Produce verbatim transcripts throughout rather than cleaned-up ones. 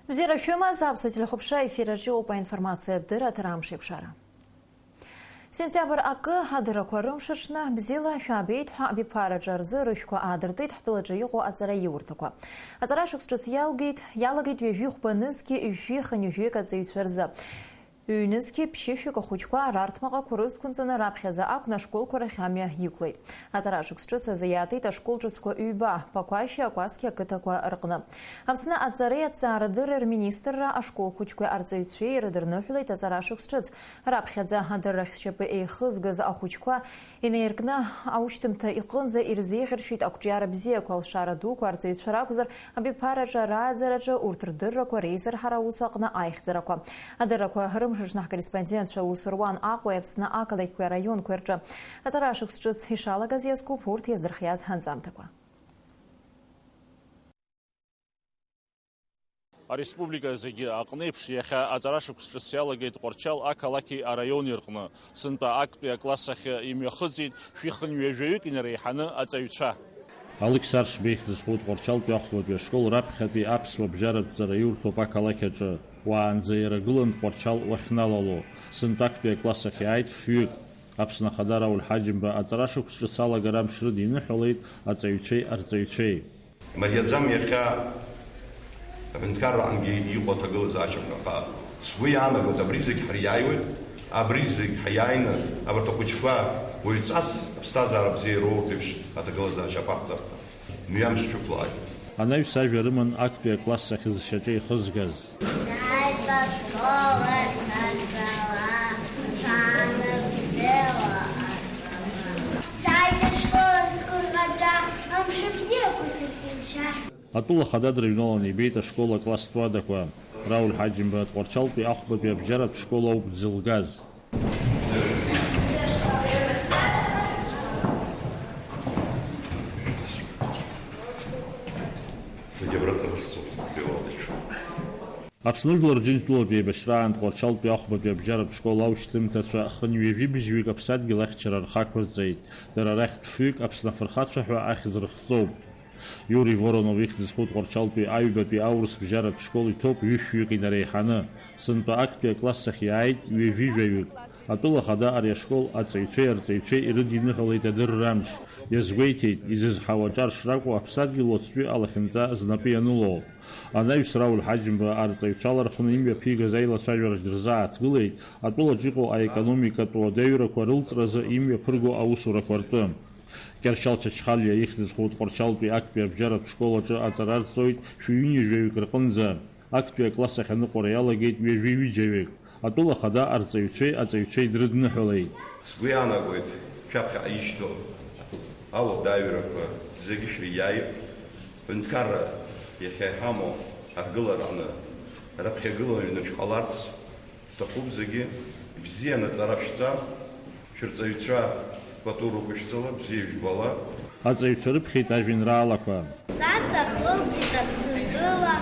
Бзиара шәымаз, аԥсуа телехәаԥшра ефир аҿы иҟоуп аинформациатә дырраҭара Амш еиқәшара. Сентиабр акы, адыррақәа рымш аҽны, бзиала шәаабеит ҳәа абиԥараҿы рзы рышәқәа аадыртит ҳтәылаҿы иҟоу аҵараиурҭақәа. Аҵара шықәс ҿыц иалгеит, иалагеит ҩажәи хәба нызқьи жәшәи хынҩажәаҩык аҵаҩцәа рзы. Ҩнызқьи ԥшьышәҩык ахәыҷқәа рарҭмаҟақәа рызқәынҵаны раԥхьаӡа акәны ашколқәа рахь амҩа иқәлеит. Аҵара шықәс ҿыц азы иаатит ашкол ҿыцқәа ҩба, Ԥақәашьи Акәасқьа ақыҭақәа рҟны. Аԥсны аҵареи аҭҵаарадырреи рминистрра ашкол хәыҷқәеи арҵаҩцәеи ирыдырныҳәалеит аҵара шықәс ҿыц. Раԥхьаӡа адыррахь зшьапы еихызгаз ахәыҷқәа Инаиркны аушьҭымҭа иҟынӡа ирзеиӷьаршьеит ақәҿиара бзиақәа, алшара дуқәа, арҵаҩцәа ракәзар, абиԥараҿы, арааӡараҿы урҭ рдыррақәа реизырҳара аус аҟны аихьӡарақәа. Адыррақәа рымш аҽны ҳкорреспондентцәа аус руан Аҟәеи Аԥсны ақалақьқәеи араионқәеи рҿы. Аҵара шықәс ҿыц ишалагаз иазкуп урҭ иаздырхиаз анҵамҭақәа. Ареспублика зегьы аҟны еиԥш, иахьа аҵара шықәс ҿыц иалагеит Тҟәарчал ақалақьи араиони рҟны. Сынтәа актәи акласс ахь имҩахыҵит шәи хынҩажәаҩык инареиҳаны аҵаҩцәа. Алықьса Аршба ихьӡ зху Тҟәарчалтәи ахәбатәи ашкол раԥхьатәи аԥсуа бжьаратә ҵараиурҭоуп ақалақь аҿы. Уаанӡа иара гылан Тҟәарчал уахьналало. Сынтәа актәи акласс ахь иааит фҩык. Аԥсны Ахада Рауль Ҳаџьымба аҵара шықәс ҿыц алагара амш рыдиныҳәалеит аҵаҩцәеи арҵаҩцәеи. Имариаӡам иахьа аҳәынҭқарраҟынгьы иҟоу аҭагылазаашьақәа. Аха сгәы иаанагоит, абри зегь ҳариааиуеит, абри зегь ҳаиааины, абарҭ ахәыҷқәа уаҩҵас аԥсҭазаара бзиа ироуртә еиԥш аҭагылазаашьа аԥаҳҵарҭа мҩамш шәықәлааит. Анаҩс ажәа рыман актәи акласс ахь зшьаҿа ихызгаз. Сааит ашкол ахь ҳанцалак, ҽаанбзиала аҵала. Сааит ашкол ахь сгәырӷьаҵәа, амш бзиақәа са сзыншәа. Атәыла ахада дрыҩналан ибеит ашкол акласс туадақәа. Рауль Ҳаџьымба Тҟәарчалтәи ахәбатәи абжьаратә школ ауп дзылгаз. Зегьы абраҵа рысҵоуп, Белал иҽы. Аԥсны Жәлар Џьынџьтәылатә еибашьраан Тҟәарчалтәи ахәбатәи абжьаратә школ аушьҭымҭацәа хынҩажәи быжьҩык аԥсадгьыл ахьчара рхы ақәырҵеит. Дара рахьтә фҩык Аԥсны афырхацәа ҳәа ахьӡ рыхҵоуп. Иури Воронов ихьӡ зху Тҟәарчалтәи аҩбатәи аурыс бжьаратә школ иҭоуп ҩышәҩык инареиҳаны. Сынтәа актәи акласс ахь иааит ҩажәи жәаҩык. Атәыла ахада ари ашкол аҵаҩцәеи арҵаҩцәеи ирыдиныҳәалеит адырра амш. Иазгәеиҭеит, изызҳауа аҿар шракәу аԥсадгьыл уаҵәтәи алахьынҵа знапы ианыло. Анаҩс Рауль Ҳаџьымба арҵаҩцәа алархәны имҩаԥигаз аилацәажәарахь дырзааҭгылеит атәылаҿ иҟоу аекономикатә уадаҩрақәа рылҵразы имҩаԥырго аусурақәа ртәы. Кьаршьал Чачхалиа ихьӡ зху Тҟәарчалтәи актәи абжьаратә школ аҿы аҵара арҵоит шәи ҩынҩажәаҩык рҟынӡа. Актәи акласс ахь аныҟәара иалагеит ҩажәи ҩыџьаҩык. Атәыла ахада арҵаҩцәеи аҵаҩцәеи дрыдныҳәалеит. Сгәы иаанагоит, шәаԥхьаҟа ишьҭоу ауадаҩрақәа зегьы шәиааир, ҳәынҭқарра иахьа иҳамоу аргылараҟны раԥхьагылаҩны шәҟаларц шәҭахуп зегьы. Ибзианы аҵара шәҵа, шәырҵаҩцәа пату рықәышәҵала, бзиа жәбала. Аҵаҩцәа рыԥхьеит ажәеинраалақәа. Са сахылҵит Аԥсынтәыла,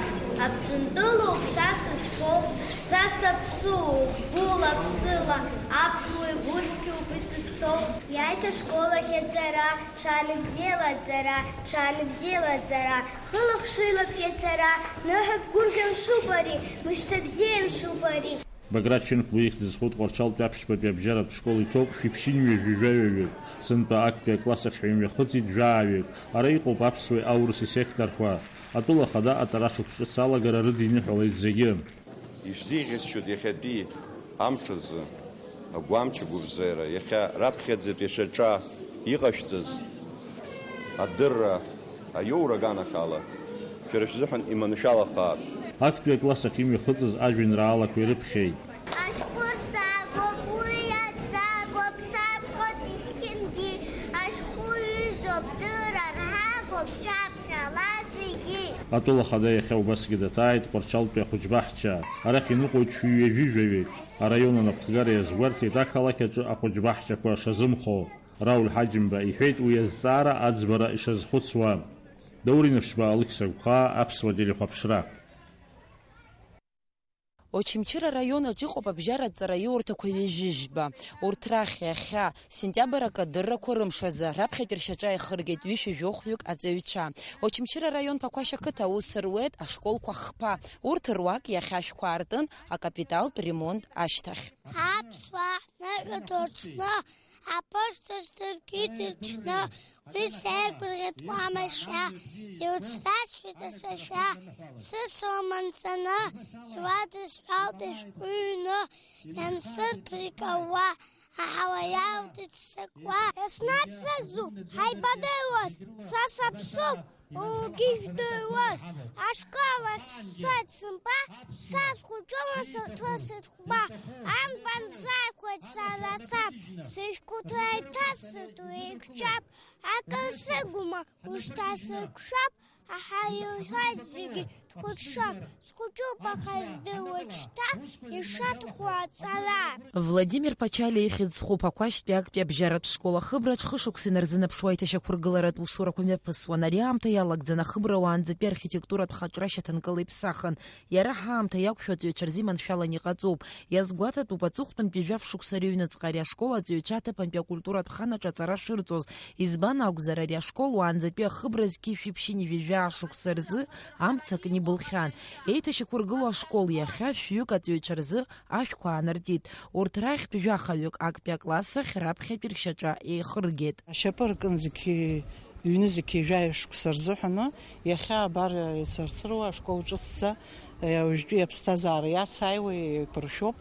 Аԥсынтәылоуп са сызхоу, са саԥсуоуп гәыла-ԥсыла, аԥсуа игәы цқьоуп исызҭоу. Иааит ашкол ахь аҵара, ҽаанбзиала аҵара, ҽаанбзиала аҵара, хыла-хшыҩлатәи ацара, ныҳәатә гәырӷьа мшуп ари, мышьҭа бзиа мшуп ари. Баграт Шьынқәба ихьӡ зху Тҟәарчалтәи аԥшьбатәи абжьаратә школ иҭоуп шәиԥшьынҩажәи жәаҩаҩык. Сынтәа актәи акласс ахь ҳәа имҩахыҵит жәааҩык. Ара иҟоуп аԥсуеи аурыси сеқторқәа. Атәыла ахада аҵара шықәс ҿыц алагара рыдиныҳәалеит зегьы. Ишәзеиӷьасшьоит иахьатәи амш азы агәамч, агәыбзиара, иахьа раԥхьаӡатәи шьаҿа иҟашәҵаз адырра аиоура аганахьала шәара шәзыҳәан иманшәалахааит. Актәи акласс ахь имҩахыҵыз ажәеинраалақәа ирыԥхьеит. Ашәҟәы рҵагоуп, уи иаҵагоуп, сабхәа дысқьынгьы, ашәҟәы ҩызоуп, дырра рҳагоуп, шәаԥхьала зегьы. Атәыла ахада иахьа убасгьы даҭааит Тҟәарчалтәи ахәыҷбаҳча. Арахь иныҟәоит шәи ҩажәи жәаҩык. Араион анапхгара иазгәарҭеит ақалақь аҿы ахәыҷбаҳчақәа шазымхо. Рауль Ҳаџьымба иҳәеит уи азҵаара аӡбара ишазхәыцуа. Даур Инаԥшьба, Алықьса Гәхаа, Аԥсуа телехәаԥшра. Очамчыра араион аҿы иҟоуп абжьаратә ҵараиурҭақәа ҩажәи жәба. Урҭ рахь иахьа, сентиабр акы адыррақәа рымш азы, раԥхьатәи ршьаҿа иахыргеит ҩышәи жәохәҩык аҵаҩцәа. Очамчыра араион Ԥақәашь ақыҭа аус руеит ашколқәа хԥа. Урҭ руак иахьа ашәқәа аартын акапиталтә ремонт ашьҭахь. Аԥсуаа ҳныҳәа даҽны аԥошҭа сдыркит рҽны, уи сеигәырӷьеит уамашәа, иуцрасшәеит асашәа, сысалам анҵаны, иуадысҳәалт ашәҟәыҩҩы, иансырԥрик ауаа, аҳауа иалҵит ссакуа. Еснагь сыӡуп, ҳаибадыруаз, са саԥсуп, угьы ижәдыруаз, ашкол ахь сцоит сымба, са схәыҷума сырҭысит хәба, анбан сзааихәеит сара саб, сышәҟәыҭра иҭасҵоит уи икҿаб, акыр сыгума, ушьҭа сырқәшәап, аҳа илҳәоит зегьы дхәыҽшам, схәыҷуп аха издыруеит шьҭа ишаҭаху аҵара. Владимир Ԥачалиа ихьӡ зху Ԥақәашьтәи актәи абжьаратә школ ахыбраҿ хышықәса инарзынаԥшуа аиҭашьақәыргыларатә усурақәа мҩаԥысуан. Ари аамҭа иалагӡан ахыбра уаанӡатәи архитектуратә хаҿра шьаҭанкыла иԥсахын. Иара ҳаамҭа иақәшәо аҵаҩцәа рзы иманшәалан иҟаҵоуп. Иазгәаҭатәуп, аҵыхәтәантәи жәаф шықәса рыҩныҵҟа ари ашкол аҵаҩцәа аҭыԥантәи акультуратә ханаҿ аҵара шырҵоз. Избан акәзар, ари ашкол уаанӡатәи ахыбра зқьи шәиԥшьыни жәаҩа шықәса рзы амца акны ибылхьан. Еиҭашьақәыргылоу ашкол иахьа шәҩык аҵаҩцәа рзы ашәқәа аанартит. Урҭ рахьтә жәахаҩык актәи акласс ахь раԥхьатәи ршьаҿа еихыргеит. Ашьапы аркын зқьи, ҩны зқьи жәаҩа шықәса рзыҳәаны, иахьа абар ицырцыруа ашкол ҿыцӡа, уажәтәи аԥсҭазаара иацааиуа еиқәыршәоуп.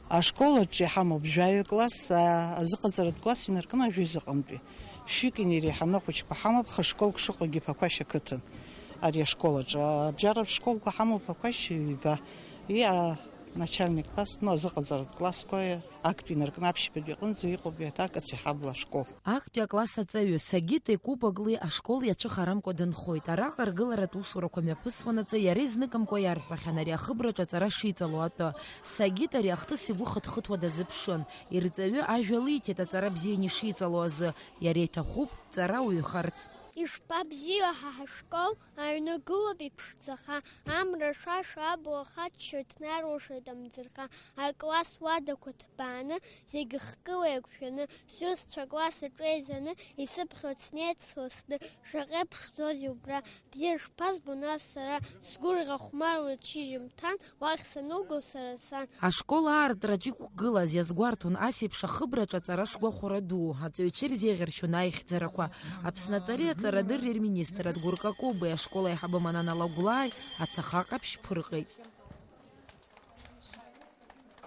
Ашкол аҿы иҳамоуп жәаҩа класс, а, азыҟаҵаратә класс инаркны ажәа изыҟамтәи. Шәҩык инареиҳаны ахәыҷқәа ҳамоуп, хышколк шыҟоугьы Ԥақәашь ақыҭан. Ари ашкол аҿы абжьаратә школқәа ҳамоуп Ԥақәашь ҩба. И, а, начальник класс, ну, азыҟаҵаратә классқәа актәи инаркны аԥшьбатәи аҟынӡа иҟоуп иаҭакац иҳабла ашкол. Актәи акласс аҵаҩы Сагит Екубоглы ашкол иацәыхарамкәа дынхоит. Араҟа аргыларатә усурақәа мҩаԥысуанаҵы иара изныкымкәа иарҳәахьан ари ахыбраҿ аҵара шиҵало атәы. Сагит ари ахҭыс игәы хыҭхыҭуа дазыԥшын. Ирҵаҩы ажәа лиҭеит аҵара бзианы ишиҵало азы. Иара иҭахуп ҵара уҩхарц. Ишԥабзиоу ҳа ҳашкол, аҩны гылоуп иԥшӡаха, амра шаша абла хаччоит, нарушеит амӡырха, акласс уадақәа ҭбааны, зегь хкыла еиқәшәаны, сҩызцәа акласс аҿы еизаны, исыԥхьоит снеит сласны, шаҟа иԥшӡоузеи убра, бзиа шԥазбо нас сара, сгәырӷьа хәмаруеит шьыжьымҭан, уахь сануго сара сан. Ашкол аартраҿ иқәгылаз иазгәарҭон ас еиԥш ахыбраҿ аҵара шгәахәара дуу, аҵаҩцәа ирзеиӷьаршьон аихьӡарақәа. Аԥсны аҵареи аҵарадырреи рминистр Адгәыр Какобеи ашкол аиҳабы Манана Лагәлааи ацаха ҟаԥшь ԥырҟеит.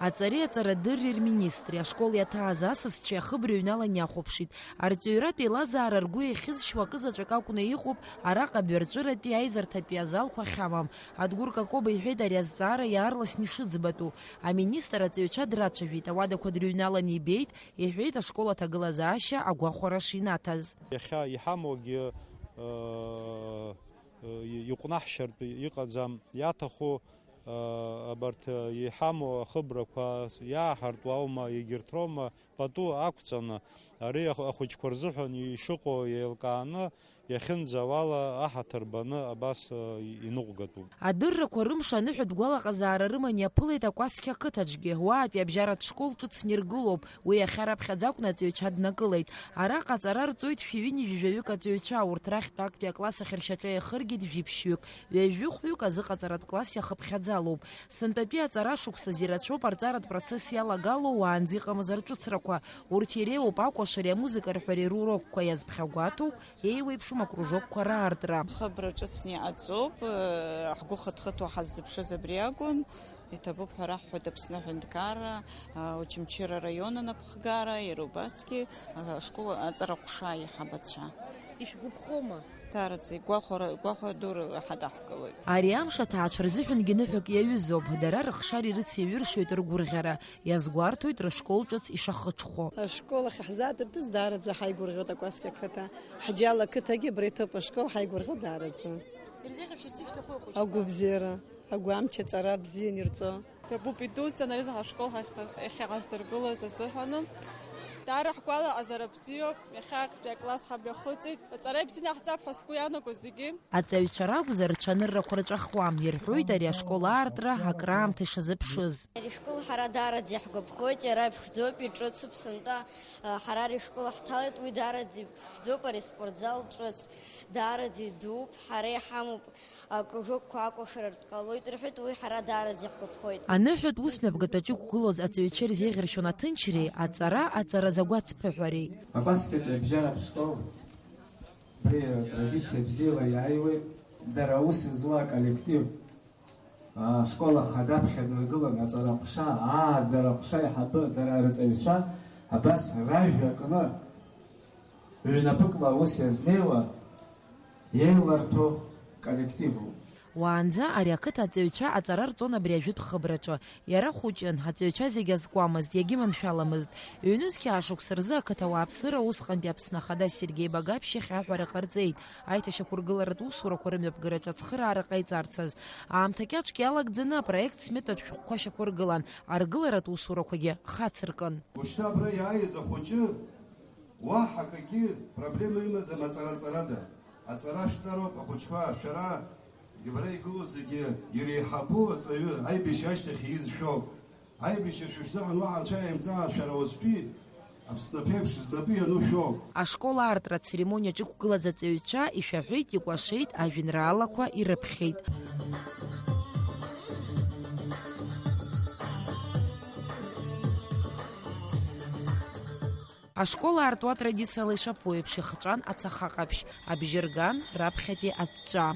Аҵареи аҵарадырреи рминистри ашкол иаҭааз асасцәеи ахыбра ҩналан иахәаԥшит. Арҵаҩратә еилазаара ргәы иахьызшьуа акызаҵәык акәны иҟоуп араҟа абаҩрҵәыратәи аизарҭатәи азалқәа ахьамам. Адгәыр Какоба иҳәеит ари азҵаара иаарласны ишыӡбатәу. Аминистр аҵаҩцәа драцәажәеит, ауадақәа дрыҩналан ибеит, иҳәеит ашкол аҭагылазаашьа агәахәара шинаҭаз. Иахьа иҳамоугьы, ыы, ыы, иҟәнаҳшьартә иҟаӡам, иаҭаху, ыы, абарҭ, ыы, иҳамоу ахыбрақәа иааҳарту аума, егьырҭ роума, пату ақәҵаны, ари ахә-, ахәыҷқәа рзыҳәан ишыҟоу еилкааны, иахьынӡауала аҳаҭыр баны абас, ы, иныҟәгатәуп. Адыррақәа рымш аныҳәатә гәалаҟазаара рыман иаԥылеит Акәасқьа ақыҭаҿгьы. Уаатәи абжьаратә школ ҿыцны иргылоуп. Уи иахьа раԥхьаӡа акәны аҵаҩцәа днакылеит. Араҟа аҵара рҵоит шәи ҩынҩажәи жәаҩык аҵаҩцәа, урҭ рахьтә актәи акласс ахь ршьаҿа иахыргеит жәиԥшьҩык. Ҩажәихәҩык азыҟаҵаратә класс иахыԥхьаӡалоуп. Сынтәатәи аҵара шықәсаз ирацәоуп арҵаратә процесс иалагало уаанӡа иҟамыз арҿыцрақәа. Урҭ иреиуоуп акәашареи амузыка рҳәареи рурокқәа, иазԥхьагәаҭоуп еиуеиԥшым акружокқәа раартра. Хыбра ҿыцны иҟаҵоуп, ҳгәы хыҭхыҭуа ҳаззыԥшыз абри акәын. Иҭабуп ҳәа раҳҳәоит Аԥсны аҳәынҭқарра, Очамчыра араион анапхгара, иара убасгьы ашкол аҵара ҟәша аиҳабацәа. Ишәгәаԥхома? Даараӡа игәахәара, гәахәара дура ҳадаҳкылоит. Ари амш аҭаацәа рзыҳәангьы ныҳәак иаҩызоуп, дара рыхшара ирыциаҩыршоит ргәырӷьара, иазгәарҭоит рышкол ҿыц ишахыҽхәо. Ашкол ахь ҳзаадыртыз даараӡа ҳаигәырӷьоит Акәасқьа ақыҭа. Ҳџьал ақыҭагьы абра иҭоуп ашкол, ҳаигәырӷьоит даараӡа. Ирзеиӷьабшьарц ишәҭаху ахәыҷқәа? Агәыбзиара, агәамч, аҵара бзианы ирҵо. Ҭабуп идуӡӡан ари заҟа ашкол ҳахь-, иахьаҳаздыргылаз азыҳәаны. Даара ҳгәалаҟазара бзиоуп, иахьа актәи акласс ҳамҩахыҵит. Аҵара ибзианы ҳҵап ҳәа сгәы иаанагоит зегьы. Аҵаҩцәа ракәзар, цәаныррақәа рҿахуам, ирҳәоит ари ашкол аартра акраамҭа ишазыԥшыз. Ари ашкол ҳара даараӡа иаҳгәаԥхоит, иара иԥшӡоуп, иҿыцуп сынтәа. Ҳара ари ашкол ҳҭалеит, уи даараӡа иԥшӡоуп, ари аспортзал ҿыц даараӡа идууп, ҳара иҳамоуп. Акружокқәа акәашаратә ҟалоит рҳәеит, уи ҳара даараӡа иаҳгәаԥхоит. Аныҳәатә ус мҩаԥгатәаҿы иқәгылоз аҵаҩцәа ирзеиӷьаршьон аҭынчреи аҵара аҵаразы агәацԥыҳәареи. Абасгьы абжьаратә школ убри атрадициа бзиала иааиуеит, дара аус зуа аколлектив, ашкол ахада аԥхьа дыргылан, аҵара ҟәша, ааӡара ҟәша аиҳабы, дара арҵаҩцәа абас ражәа кны, ҩнапыкла аус иазнеиуа, иеиларҭәо коллективуп. Уаанӡа ари ақыҭа аҵаҩцәа аҵара рҵон абри ажәытә хыбраҿы. Иара хәыҷын, аҵаҩцәа зегь азкуамызт, иагьыманшәаламызт. Ҩнызқьи аашықәса рзы ақыҭа ауааԥсыра усҟантәи Аԥсны Ахада Сергеи Багаԥшь иахь аҳәара ҟарҵеит, аиҭашьақәыргыларатә усурақәа рымҩаԥгараҿы ацхыраара ҟаиҵарцаз. Аамҭа кьаҿк иалагӡаны апроект сметатә шәҟәқәа шьақәыргылан, аргыларатә усурақәагьы хацыркын. Ушьҭа абра иааиз ахәыҷы уаҳа акгьы проблема имаӡам аҵара-ҵарада. Аҵара шәҵароуп, ахәыҷқәа, шәара, абра игылоу зегьы иреиҳабу аҵаҩы аибашьра ашьҭахь ииз шәоуп. Аибашьра шәышәзыҳәан уаҳа анцәа иаимҵаа, шәара уаҵәтәи Аԥсны аԥеиԥш знапы иану шәоуп. Ашкол аартра ацеремониаҿ иқәгылаз аҵаҩцәа ишәаҳәеит, икәашеит, ажәеинраалақәа ирыԥхьеит. Ашкол аартуа традициала ишаԥу еиԥш ихҵәан ацаха ҟаԥшь, абжьы рган раԥхьатәи аҵәҵәа.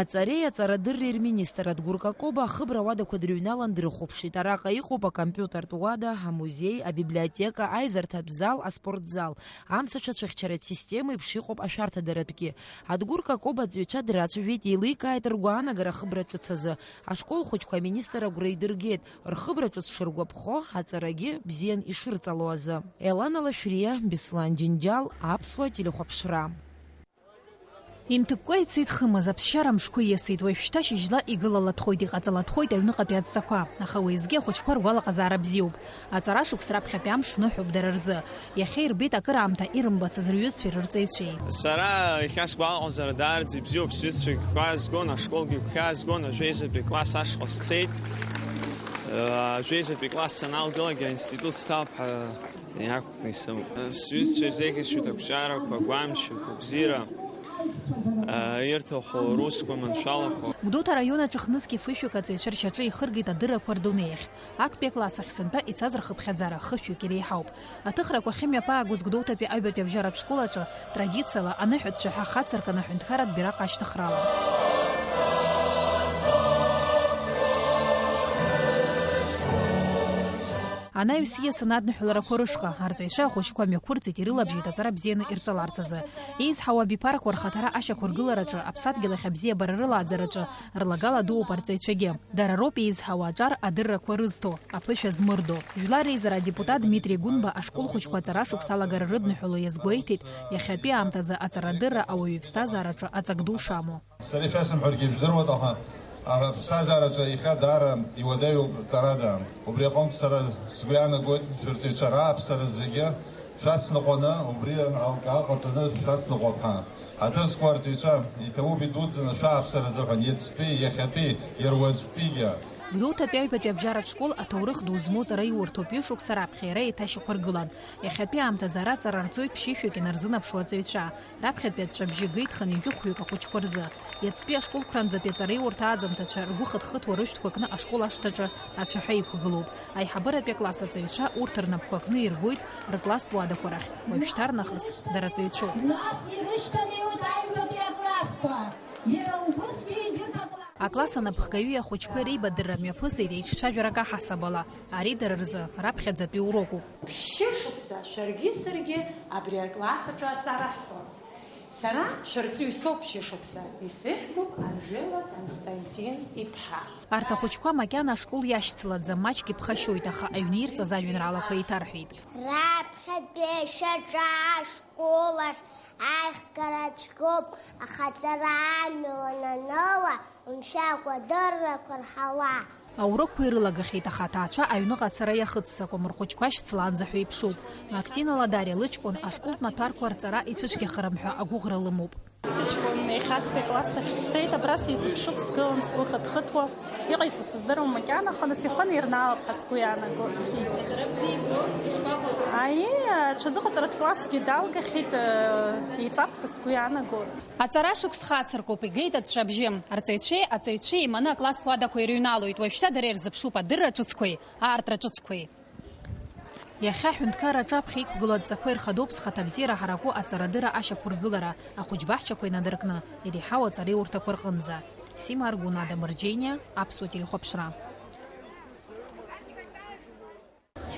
Аҵареи аҵарадырреи рминистр Адгәыр Какоба ахыбра уадақәа дрыҩналан дрыхәаԥшит. Араҟа иҟоуп акомпиутертә уада, амузеи, абиблиотека, аизарҭатә зал, аспортзал. Амца ацәыхьчаратә система еиԥш иҟоуп ашәарҭадаратәгьы. Адгәыр Какоба аҵаҩцәа драцәажәеит, еиликааит ргәаанагара ахыбра ҿыц азы. Ашкол хәыҷқәа аминистр агәра идыргеит, рхыбра ҿыц шыргәаԥхо, аҵарагьы бзиан ишырҵало азы. Елана Лашәриа, Беслан Џьынџьал, Аԥсуа телехәаԥшра. Инҭыкәкәа ицеит хымыз, аԥсшьара мшқәа иасит, уажәшьҭа шьыжьла игылалатәхоит, иҟаҵалатәхоит аҩныҟатәи адҵақәа, аха уеизгьы ахәыҷқәа ргәалаҟазаара бзиоуп. Аҵара шықәс раԥхьатәи амш ныҳәоуп дара рзы. Иахьа ирбеит акыраамҭа ирымбацыз рҩызцәеи рырҵаҩцәеи. Сара иахьа сгәалаҟазаара даараӡа ибзиоуп, сҩызцәагь гәхьаа згон, ашколгьы гәхьаа згон, ажәеизатәи класс ашҟа сцеит. Ажәеизатәи класс саналгалак аинститут сҭалап ҳәа иақәкны исымоуп. Сҩызцәа ирзеиӷьасшьоит ақәҿиарақәа, агәамч, агәабзиара, ирҭаху русқәа маншәалахо. Гәдоуҭа араион аҿы хнызқьи фышәҩык аҵаҩцәа ршьаҿа ихыргеит адыррақәа рдунеи ахь. Актәи акласс ахь сынтәа ицаз рхыԥхьаӡара хышәҩык иреиҳауп. Аҭыхрақәа ахьымҩаԥаагоз Гәдоуҭатәи аҩбатәи абжьаратә школ аҿы традициала аныҳәатә цәаҳәа хацыркын аҳәынҭқарратә бираҟ ашьҭыхрала. Анаҩс ииасын адныҳәаларақәа рышҟа, арҵаҩцәа ахәыҷқәа мҩақәырҵеит ирылабжьеит аҵара бзианы ирҵаларц азы. Еизҳауа абиԥарақәа рхаҭара ашьақәыргылараҿы, аԥсадгьыл ахь абзиабара рылааӡараҿы рлагала дууп арҵаҩцәагьы. Дара роуп еизҳауа аҿар адыррақәа рызҭо, аԥышәа змырдо. Жәлар реизара адепутат Дмитри Гәынба ашкол хәыҷқәа аҵара шықәс алагара рыдныҳәало иазгәеиҭеит, иахьатәи аамҭазы аҵарадырра ауаҩы иԥсҭазаараҿы аҵак ду шамоу. Сара ишәасымҳәаргьы жәдыруеит, аха аԥсҭазаараҿы иахьа даара иуадаҩуп аҵарада. Убри аҟынтә сара сгәы иаанагоит, шәырҵаҩцәа рааԥсара зегьы шәацныҟәаны, убри алкаа ҟаҵаны шәацныҟәап ҳәа. Аҭырқәа арҵаҩцәа иҭабуп идуӡӡаны шәааԥсара азыҳәан иацтәи, иахьатәи, иара уаҵәтәигьы. Гәдоуҭатәи аҩбатәи абжьаратә школ аҭоурых ду змоу ҵараиурҭоуп, ҩышықәса раԥхьа иара еиҭашьақәыргылан. Иахьатәи аамҭазы ара аҵара рҵоит ԥшьышәҩык инарзынаԥшуа аҵаҩцәа. Раԥхьатәи аҵәҵәабжьы геит хынҩажәи хәҩык ахәыҷқәа рзы. Иацтәи ашколқәранӡатәи аҵараиурҭа ааӡамҭацәа ргәы хыҭхыҭуа рышәҭқәа кны ашкол ашҭаҿы ацәаҳәа иқәгылоуп. Аиҳабыратәи акласс аҵаҩцәа урҭ рнапқәа кны иргоит рыкласстә уадақәа рахь, уажәшьҭарнахыс дара ҵаҩцәоуп. Нас ирышьҭанеиуеит аҩбатәи аклассқәа, иара убысгьы егьырҭ акласс. Акласс анапхгаҩи ахәыҷқәеи реибадырра мҩаԥысит еиҿцәажәарак аҳасабала. Ари дара рзы раԥхьаӡатәи урокуп. Ԥшьышықәса шәаргьы саргьы абри акласс аҿы аҵара ҳҵон. Сара шәарҵаҩ соуп, шьашықәса исыхьӡуп Анжела Константин иԥҳа. Арҭ ахәыҷқәа макьана ашкол иашьцылаӡам, маҷк иԥхашьоит, аха аҩны ирҵаз ажәеинраалақәа еиҭарҳәеит. Раԥхьатәи ашьаҿа ашкол ахь аихгара цәгьоуп, аха аҵара амҩа уананыла, умшәакәа адыррақәа рҳауа. Аурокқәа ирылагахьеит, аха аҭаацәа аҩныҟа ацара иахыццакуам, рхәыҷқәа шьцылаанӡа ҳәа еиԥшуп. Мактина Ладариа лыҷкәын ашколтә маҭәарқәа рҵара ицәыцәгьахарым ҳәа агәыӷра лымоуп. Сыҷкәын иахьа актәи акласс ахь дцеит, абра сизыԥшуп, сгылан сгәы хыҭхыҭуа. Иҟаиҵо сыздыруам макьана, аха нас ихы анирнаалап ҳәа сгәы иаанагоит. Аҵара бзиа ибо, ишԥаҟоу? Аиеи, аҽазыҟаҵаратә классгьы далгахьеит, еиҵап ҳәа сгәы иаанагоит. Аҵара шықәс хацыркуп, игеит аҵәҵәабжьы. Арҵаҩцәеи аҵаҩцәеи еиманы акласс уадақәа ирыҩналоит, уажәшьҭа дара ирзыԥшуп адырра ҿыцқәеи аартра ҿыцқәеи. Иахьа аҳәынҭқарра аҿаԥхьа иқәгылоу адҵақәа ирхадоуп зхаҭабзиара ҳараку аҵарадырра ашьақәыргылара, ахәыҷбаҳчақәа инадыркны, иреиҳау аҵареиурҭақәа рҟынӡа. Сима Аргәын, Ада Мырџьениа, Аԥсуа телехәаԥшра.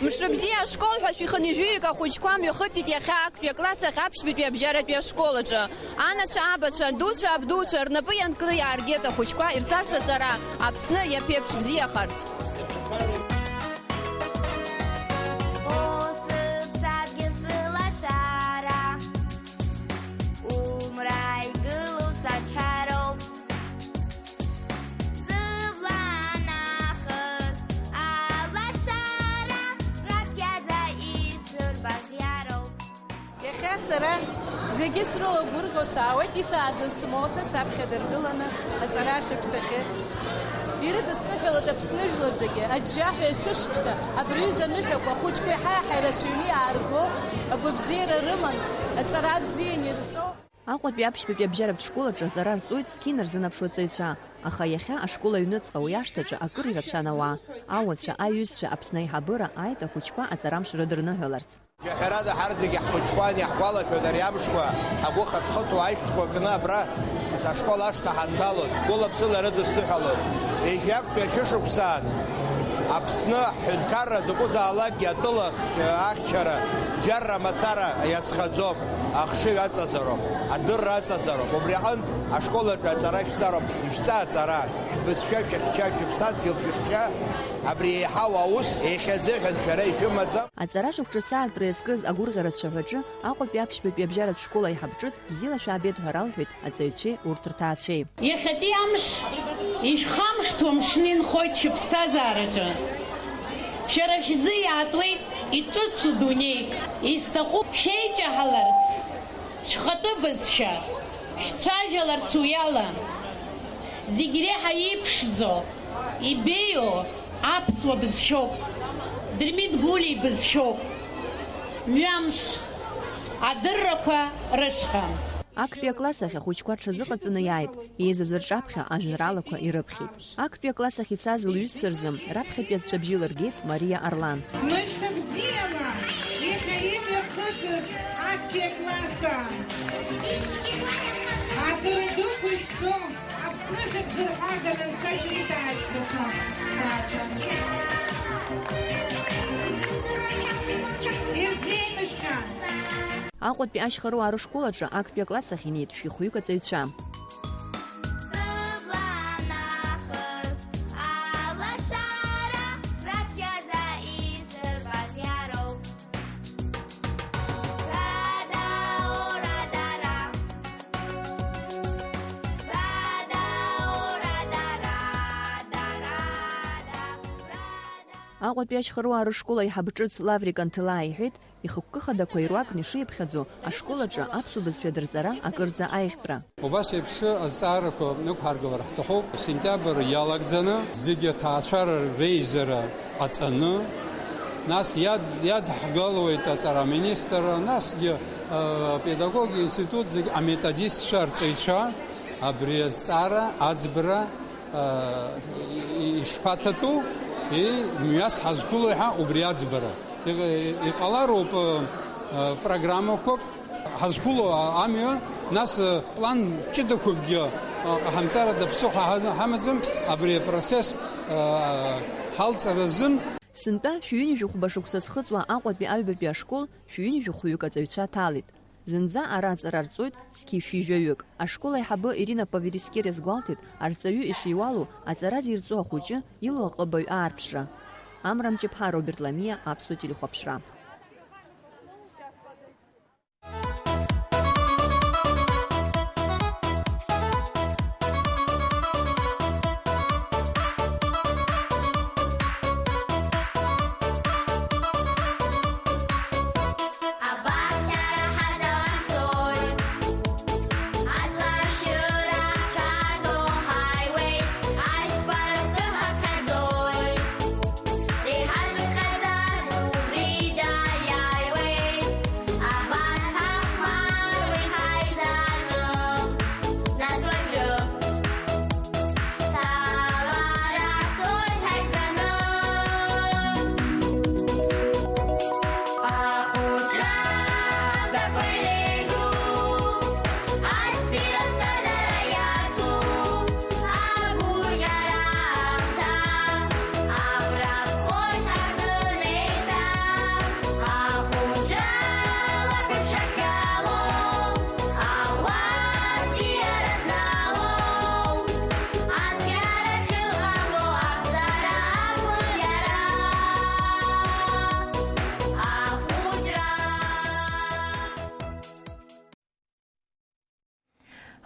Мшыбзиа ашкол ҳәа шәихынҩажәаҩык ахәыҷқәа мҩахыҵит иахьа актәи акласс ахь аԥшьбатәи абжьаратәи ашкол аҿы. Анацәа, абацәа, адуцәа, абдуцәа рнапы ианкны иааргеит ахәыҷқәа ирҵарц аҵара, Аԥсны иаԥеиԥш бзиахарц. О, сыԥсадгьыл, сылашара, умра игылоу саҿҳәароуп. Сыбла нахыс алашара раб иаӡа исырбаз иароуп. Иахьа сара зегьы срылагәырӷьо саауеит, исааӡаз смоҭа саԥхьа дыргыланы аҵара шықәсахьы. Ирыдысныҳәалоит Аԥсны жәлар зегьы, аџьџьаҳәа есышықәса абри аҩыза аныҳәақәа ахәыҷқәа еиҳа-еиҳа ирацәаҩны иаарго, агәабзиара рыман, аҵара бзиан ирҵо. Аҟәатәи аԥшьбатәи абжьаратә школ аҿы аҵара рҵоит зқьи нарзынаԥшуа аҵаҩцәа, аха иахьа ашкол аҩныҵҟа уи ашҭаҿы акыр ирацәан ауаа, ауацәа, аиҩызцәа, Аԥсны аиҳабыра, ааит ахәыҷқәа аҵарамш рыдырныҳәаларц. Џьаҳәарада ҳарҭ зегьы ҳхәыҷқәан, иаҳгәалашәоит ари амшқәа, ҳгәы хыҭхыҭуа аишәҭқәа кны абра ашкол ашҭа ҳанҭалоз, гәылаԥсыла ирыдысныҳәалоз. Егьи актәи ашәышықәсаан Аԥсны ҳҳәынҭқарра закәызаалакгьы атәыла ахьчара, џьарра мацара иазхаӡом. Ахшыҩ аҵазароуп, адырра аҵазароуп. Убри аҟынтә ашкол аҿы аҵара шәҵароуп, ишәҵа аҵара, шәбызшәа, шәыхьча, шәыԥсадгьыл шәыхьча, абри еиҳау аус, иахьазыҳәан шәара ишәымаӡам. Аҵара шықәс ҿыц аартра иазкыз агәырӷьара цәаҳәаҿы Аҟәатәи аԥшьбатәи абжьаратә школ аиҳаб ҿыц бзиала шәаабеит ҳәа ралҳәеит аҵаҩцәеи урҭ рҭаацәеи. Иахьатәи амш ишәхамышҭуа мшны инхоит шәыԥсҭазаараҿы. Шәара шәзы иаатуеит иҿыцу дунеик. Исҭахуп шәеиҷаҳаларц шәхатәы бызшәа, шәцәажәаларц уи ала. Зегь реиҳа иԥшӡоу, ибеиоу аԥсуа бызшәоуп. Дырмит Гәлиа ибызшәоуп. Мҩамш, адыррақәа рышҟа. Актәи акласс ахь ахәыҷқәа рҽазыҟаҵаны иааит, еизаз рҿаԥхьа ажәеинраалақәа ирыԥхьеит. Актәи акласс ахь ицаз лҩызцәа рзы раԥхьатәи аҵәҵәабжьы лыргеит Мариа Арлан. Мышьҭа бзиала, иахьа ида иахыҵыз актәи акласс. Аҵара дуқәа шәҵом, Аԥсны жәытә зырҳәага анцәа иидаашьҭ даҽа. Ирзеимышәхьан. Аҟәатәи ашьхаруаа рышкол аҿы актәи акласс ахь инеит шәи хәҩык аҵаҩцәа. Сыбла нахыс алашара, раԥхьаӡа исырбаз иароуп. Радаура дара. Радаура дара, дара, да, рада. Аҟәатәи ашьхаруаа рышкол аиҳаб ҿыц Лаврик Анҭелаа иҳәеит, ихықәкы хадақәа ируакны ишиԥхьаӡо, ашкол аҿы аԥсуа бызшәа дырҵара акырӡа аиӷьтәра. Убас еиԥш азҵаарақәа ықәҳаргылар ҳҭахуп. Сентиабр иалагӡаны зегьы аҭаацәара реизара ҟаҵаны, нас иад-, иадҳгалоит аҵара аминистрра, насгьы, э, апедагогиа институт зегь аметодистцәа, арҵаҩцәа абри азҵаара аӡбара, э, и-, ишԥаҭатәу, и-, мҩас ҳазқәылои ҳәа убри аӡбара. Иҟ-, иҟалароуп, э, э, программақәак ҳазқәыло амҩа, нас, э, план ҷыдақәакгьы, э, ҟаҳамҵарада ԥсыхәа ҳа-, ҳамаӡам, абри апроцесс, э, ҳалҵра азын. Сынтәа шәҩынҩажәи хәба шықәса зхыҵуа Аҟәатәи аҩбатәи ашкол шәҩынҩажәи хәҩык аҵаҩцәа ҭалеит. Зынӡа ара аҵара рҵоит зқьи шәи жәаҩык. Ашкол аиҳабы Ирина Павелискер иазгәалҭеит, арҵаҩы ишиуалу, аҵара зирҵо ахәыҷы илоу аҟыбаҩ аарԥшра. Амра Мҷыԥҳа, Роберт Ламиа, Аԥсуа телехәаԥшра.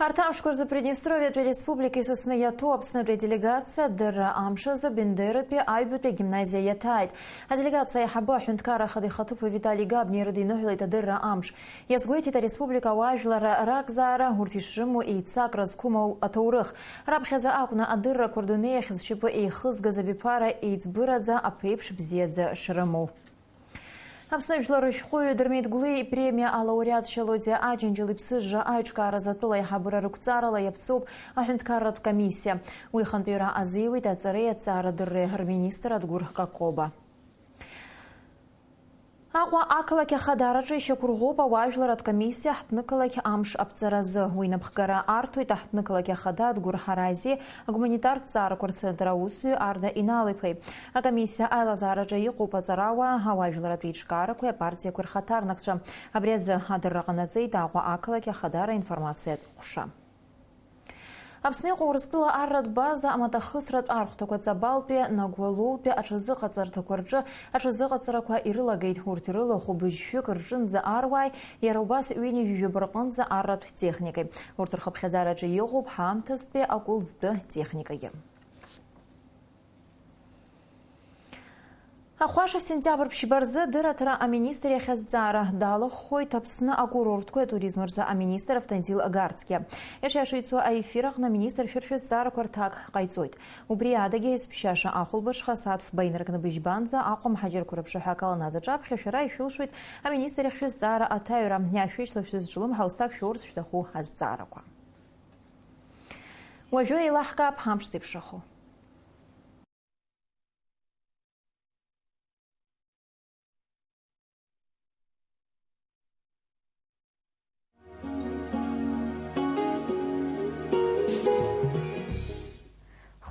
Арҭ амшқәа рзы Приднестровиатәи ареспублика исасны иаҭәу Аԥснытәи аделегациа адырра амш азы Бендератәи аҩбатәи агимназиа иаҭааит. Аделегациа аиҳабы аҳәынҭқарра ахада ихаҭыԥуаҩ Витали Габниа ирыдиныҳәалеит адырра амш. Иазгәеиҭеит ареспублика ауаажәларра ракзаара, урҭ ишрымоу еицакра зқәым ау-, аҭоурых. Раԥхьаӡа акәны адыррақәа рдунеи ахь зшьапы еихызгаз абиԥара еиҵбыраӡа аԥеиԥш бзиаӡа шрымоу. Аԥсны жәлар рышәҟәыҩҩы Дырмит Гәлиа ипремиа алауреат Шьалодиа Аџьынџьал иԥсыжра аиҿкааразы атәыла аиҳабыра рықәҵарала иаԥҵоуп аҳәынҭқарратә комиссиа. Уи хантәаҩра азиуеит аҵареи аҭҵаарадырреи рминистр Адгәыр Какоба. Аҟәа ақалақь ахадараҿы ишьақәырӷәӷәоуп ауаажәларратә комиссиа ҳҭнықалақь амш аԥҵаразы. Уи напхгара арҭоит аҳҭнықалақь ахада Адгәыр Ҳарази, агуманитартә ҵаарақәа рцентр аусзуҩы Арда Инал-иԥеи. Акомиссиа аилазаараҿы иҟоуп аҵарауаа, ауаажәларратә еиҿкаарақәеи апартиақәеи рхаҭарнакцәа. Абри азы адырра ҟанаҵеит Аҟәа ақалақь ахадара информациатә ҟәша. Аԥсны иҟоу Урыстәыла арратә база амаҭахысратә архәҭақәа Ҵабалтәи, Нагәалоутәи аҽазыҟаҵарҭақәа рҿы аҽазыҟаҵарақәа ирылагеит. Урҭ ирылахәу быжьшәык рҿынӡа аруааи, иара убас ҩынҩажәижәаба рҟынӡа арратә техникеи. Урҭ рхыԥхьаӡараҿы иҟоуп ҳаамҭазтәи акәылӡтәы техникагьы. Ахәаша сентиабр ԥшьба рзы адырраҭара аминистр иахь азҵаара далахәхоит Аԥсны акурортқәеи атуризм рзы аминистр Автандил Гарцкиа. Иаша-иаша ицо аефир аҟны аминистр шәыршәа зҵаарақәа рҭак ҟаиҵоит. Убри адагьы аизԥшьаша ахәылбыҽха асааҭ фба инаркны быжьбанӡа Аҟәа мҳаџьырқәа рыԥшаҳәа аколоннад аҿаԥхьа шәара ишәылшоит аминистр иахь шәызҵаара аҭаҩра. Иаашәышьҭлап шәызҿлымҳау зҭак шәоурц шәҭаху азҵаарақәа. Уажәы еилаҳкаап ҳамш зеиԥшрахо.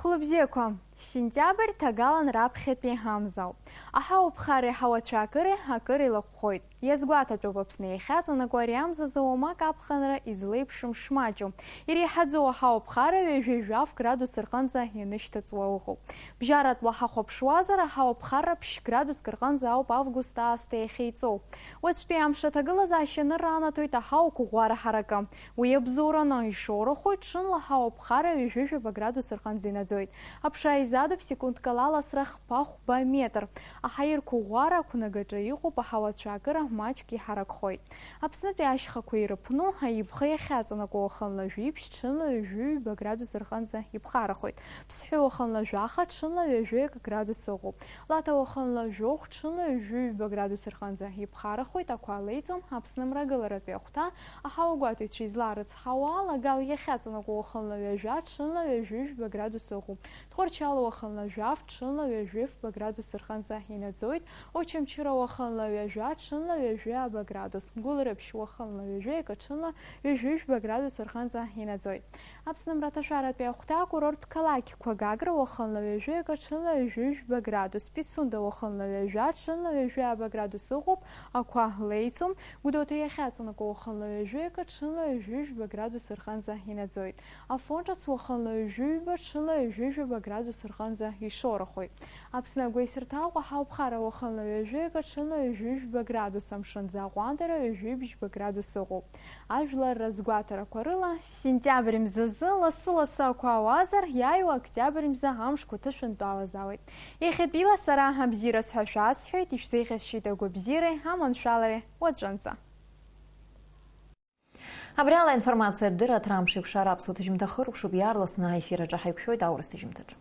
Хәлыбзиақәа, сентиабр ҭагалан раԥхьатәи амза ауп. Аҳауа ԥхареи аҳауа цәаакыреи акыр илаҟәхоит. Иазгәаҭатәуп Аԥсны иахьаҵанакуа ари амзазы уамак аԥхынра излеиԥшым шмаҷу. Иреиҳаӡоу аҳауа ԥхара ҩажәи жәаф градус рҟынӡа ианышьҭыҵуа ыҟоуп. Бжьаратәла ҳахәаԥшуазар, аҳауа ԥхара ԥшь градуск рҟынӡа ауп август аасҭа иахьеиҵоу. Уаҵәтәи амш аҭагылазаашьа анырра анаҭоит аҳауа қәыӷәӷәара ҳаракы. Уи абзоураны ишоурахоит, ҽынла аҳауа ԥхара ҩажәи жәаба градус рҟынӡа инаӡоит. Аԥша изадуп секундк ала аласра хԥа-хәба метр. Аҳаирқәа ӷәӷәара ақәнагаҿы иҟоуп, аҳауа цәаакыра маҷк иҳаракхоит. Аԥснытәи ашьхақәа ирыԥну, аибӷа иахьаҵанакуа уахынла жәиԥшь, ҽынла ҩажәи ҩба градус рҟынӡа иԥхарахоит. Ԥсҳәы уахынла жәаха, ҽынла ҩажәи акы градус ыҟоуп. Лаҭа уахынла жәохә, ҽынла ҩажәи ҩба градус рҟынӡа иԥхарахоит. Ақәа леиӡом. Аԥсны мрагыларатәи ахәҭа, аҳауагәаҭаҩцәа излаарыцҳауа ала, Гал иахьаҵанакуа уахынла ҩажәа, ҽынла ҩажәи жәба градус ыҟоуп. Тҟәарчал уахынла жәаф, ҽынла ҩажәи фба градус рҟынӡа инаӡоит. Очамчыра уахынла ҩажәа, ҽынла ҩажәи ааба градус. Гәылрыԥшь уахынла ҩажәи акы ҽынла ҩажәи жәба градус рҟынӡа инаӡоит. Аԥсны мраҭашәаратәи ахәҭа акурорттә қалақьқәа Гагра уахынла ҩажәи акы ҽынла ҩажәи жәба градус, Пицунда уахынла ҩажәи ҽынла ҩажәи ааба градус ыҟоуп, ақәа леицу, Гәдоуҭа иахьаҵанакуа уахынла ҩажәи акы ҽынла ҩажәи жәба градус рҟынӡа инаӡоит. Афон ҿыц уахынла ҩажәи ҩба ҽынла ҩажәи жәаба градус рҟынӡа ишоурахоит. Аԥсны агәеисырҭа Аҟәа ҳауԥхара уахынла ҩажәи акы ҽынла ҩажәи жәба градус, амшынӡы аҟәандара ҩажәи бжьба градус ыҟоуп. Ажәлар разгәаҭарақәа рыла, сентиабр мзазы лассы-лассы ақәа ауазар, иааиуа октиабр мза амшқәа ҭышәынтәалазаауеит. Иахьатәиала сара абзиараз ҳәа шәасҳәеит, ишәзеиӷьасшьеит агәабзиареи аманшәалареи уаҵәынӡа. Абри ала аинформациатә дырраҭара амш еиқәшара аԥсуа ҭыжьымҭа хыркәшоуп, иаарласны аефир аҿы ҳаиқәшәоит аурыс ҭыжьымҭаҿы.